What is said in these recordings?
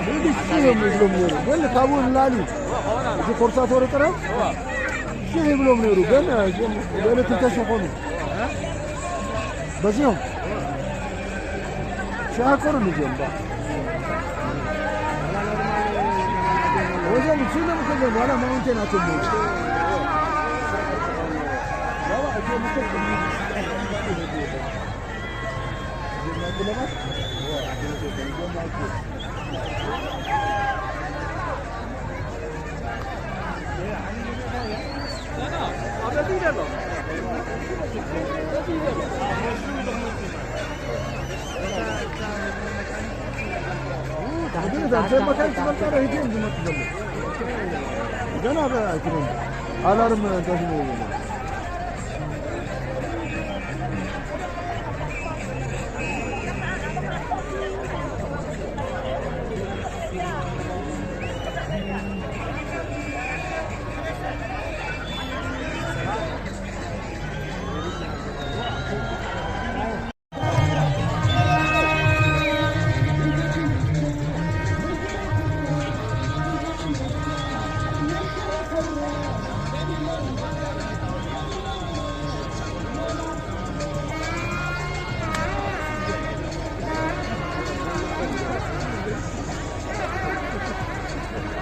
ብልሽ እዮም ዝብሎም ነይሩ። ግን ካብኡ ንላዕሊ እዩ። እዚ ኮርሳቶሪ ጥራይ ሽሕ ይብሎም ነይሩ። ግን ልዕሊ ክልተ ሽሕ ኮኑ። በዚኦም ሽሕ ኣይኮኑን እዚኦም። ባ ወዘን እሱ ለምከዘን ዋላ ማውንቴን ኣቶም ገና ኣይትነም። ኣላርም እንትን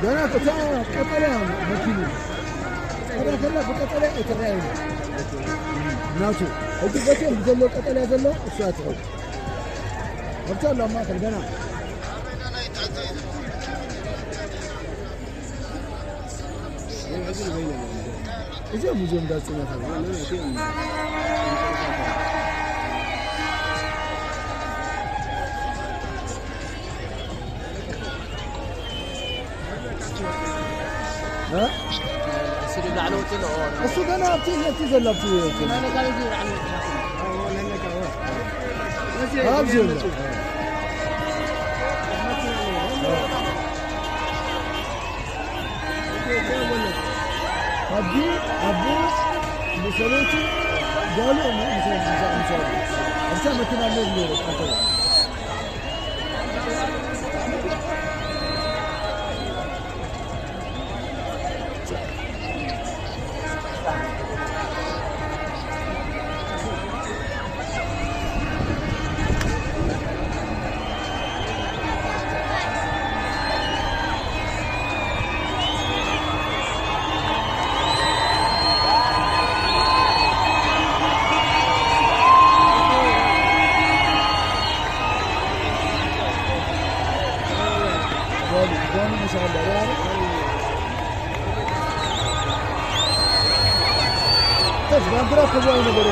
ገና እታ ቀጠልያ መኪኑ ቀዳ ከላ ብቀጠልያ ኣይትረኣዩ ናቱ። ሕጂ በቶም ዘሎ ቀጠልያ ዘሎ እሱ ኣትኸው ኣብታ ኣሎ ኣብ ማእከል ገና እዚኦም እዚኦም ጋዜጠኛታት እ? እሱ ላዕለዎት ዘሎ፣ ኦ፣ እሱ ገና ኣብቲ ኣብቲ ዘሎ ኣብቲ ናይ ነጋሪት እዩ ላዕለዎት። ኣብዚ ዘሎ። ኣዲ ኣቦ ብሰበይቲ ጓሉ ምስ ምስ ምስ ኣብታ መኪና ነር ነይሩ ኣተበ ባንዲራ ከዛ ይነበረ።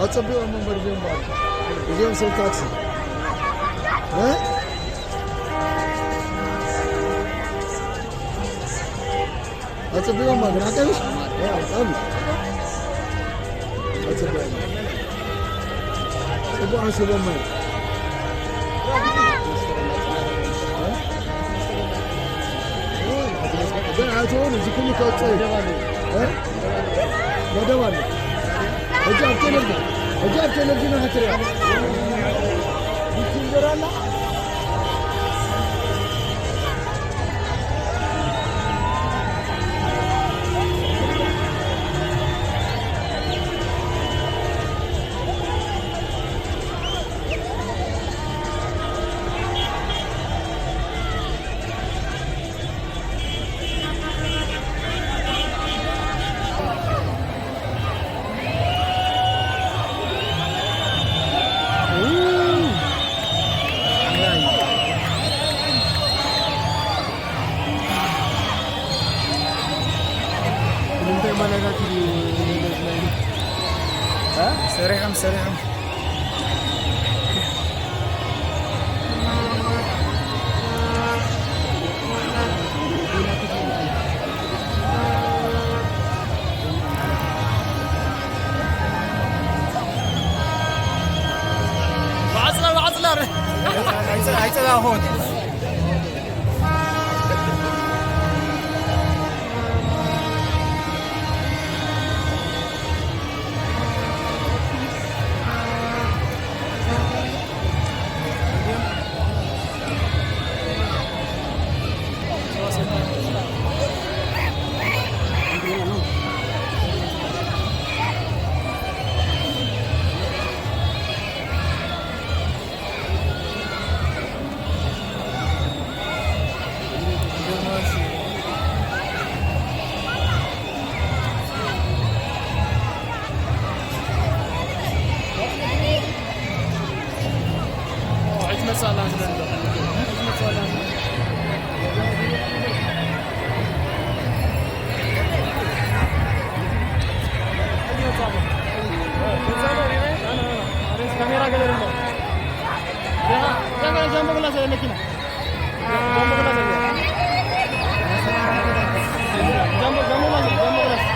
ኣጸቢቖም እምበር እዚኦም በዓል እዚኦም ሰብ ታክሲ እ? ኣጸቢቖም ማለት ሓቀሽ? ያ፣ ብጣዕሚ ኣጸቢቖም። ጽቡቕ ሓሲቦም ማለት። እ? ግን ኣትውን እዚ ኩሉ ከውጽእ እዩ። እ? መደብ ኣሎ። ሕጂ ኣብ ቴሌቪዥን፣ ሕጂ ኣብ ቴሌቪዥን ኢኻ ትሪኦ። ይቺ እንጀራ ኣላ። ሰሪሖም ሰሪሖም። ባዕፅላ፣ ባዕፅላ። ኣይፀ-፣ ኣይፀላእኹን። ሕጂ መጽእ ኣላ፣ ሕጂ መጽእ ኣላ። ካሜራ ገለ ደሎ። ጃምቦ ብላ ስለ መኪና። ጃምቦ ብላ ስለ። ጃምቦ፣ ጃምቦ ብላ ስለ፣ ጃምቦ ብላ ስለ።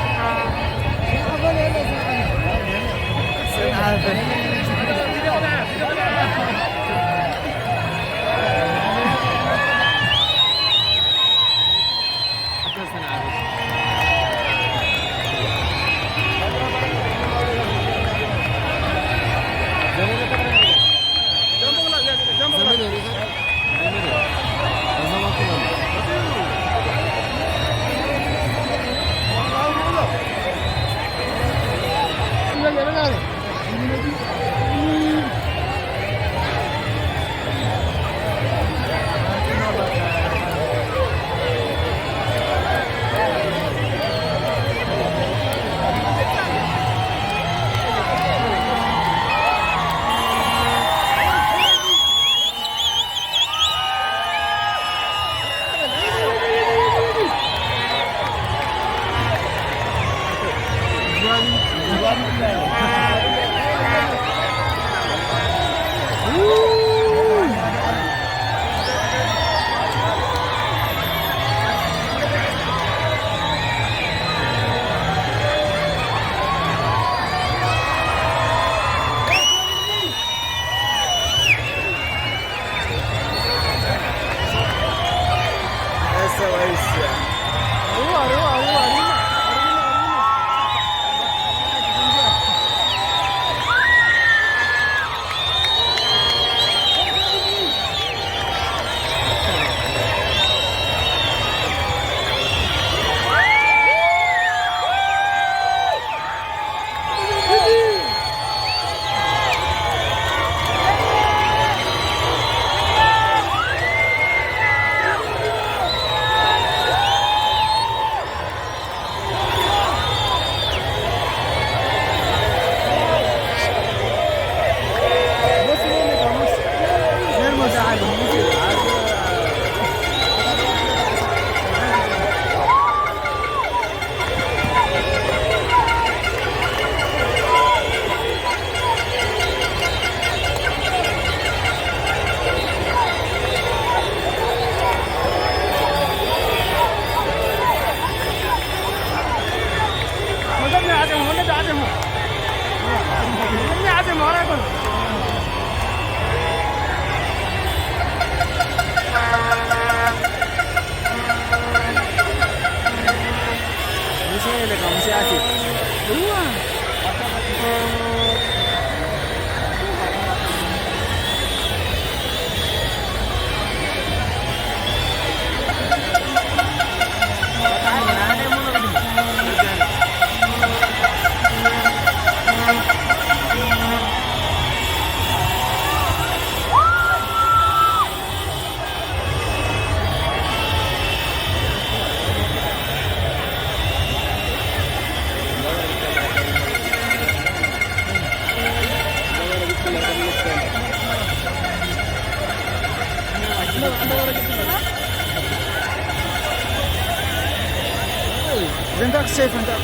Zentax safe, Zentax.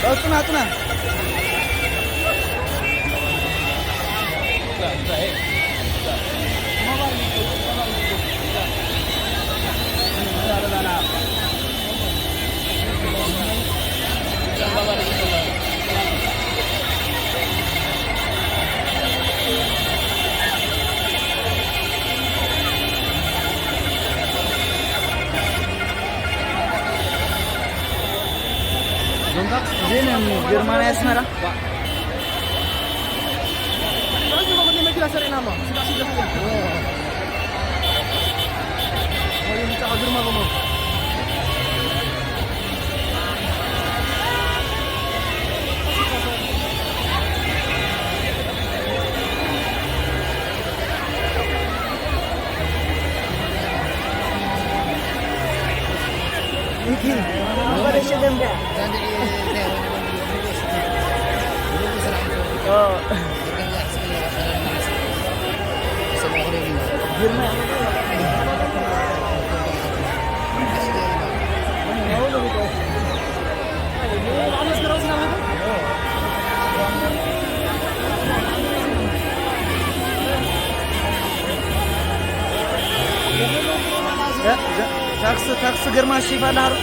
Atuna, atuna. Zentax, ዜን ግርማ ናይ ኣስመራ። ታክሲ፣ ታክሲ ግርማ ሽፋ ዳሩ።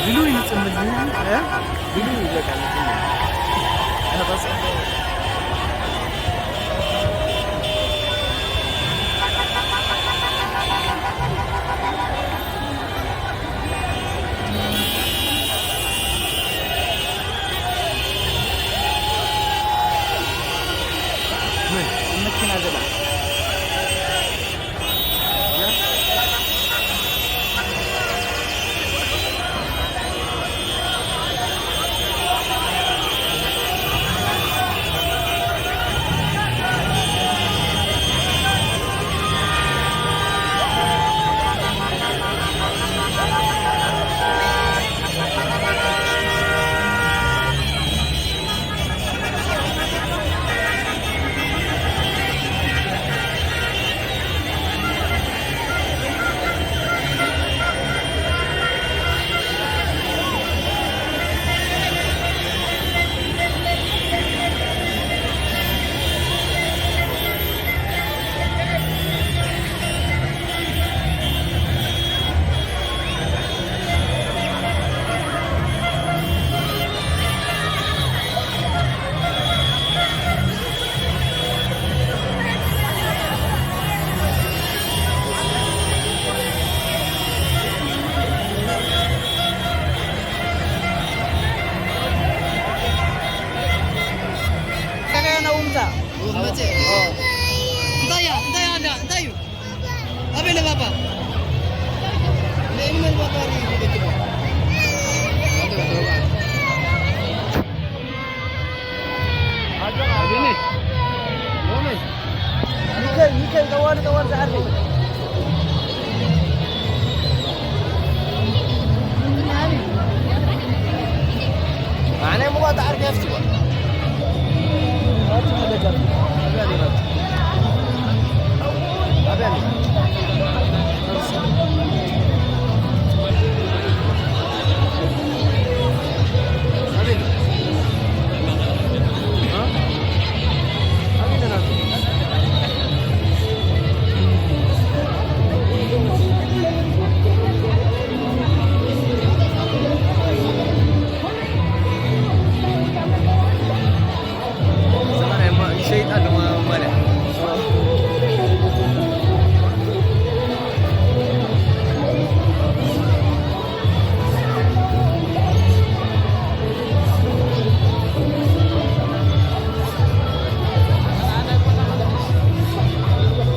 ብሉ ይጽምድ፣ እ? ብሉ ይበቃ። ምን መኪና ዘላ? Kaya na umta. Mate. Oh. Entah ya, entah ya ada, entah you. Apa yang apa? Ini, ini main apa hari ini? Aduh, aduh, aduh. ሚካኤል፣ ሚካኤል፣ ጠዋሪ፣ ጠዋሪ፣ ሰዓት። ኣነ ምኳ ተዓርገ ፍትዋ። ሸይጣን ነው ማለት።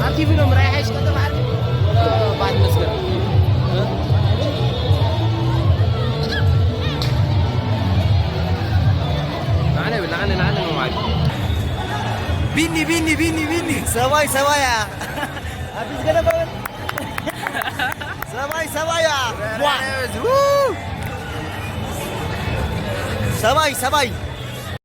ኣርኪቡ ነው ምራይ ሓይሽ ቀጥታ ባል መስገን። ንዓና ይብል፣ ንዓና፣ ንዓና ነው ማለት። ቢኒ፣ ቢኒ፣ ቢኒ፣ ቢኒ። ሰባይ፣ ሰባይ፣ አ። ኣዲስ ገለበ። ሰባይ፣ ሰባይ፣ አ። ዋ። ሰባይ፣ ሰባይ።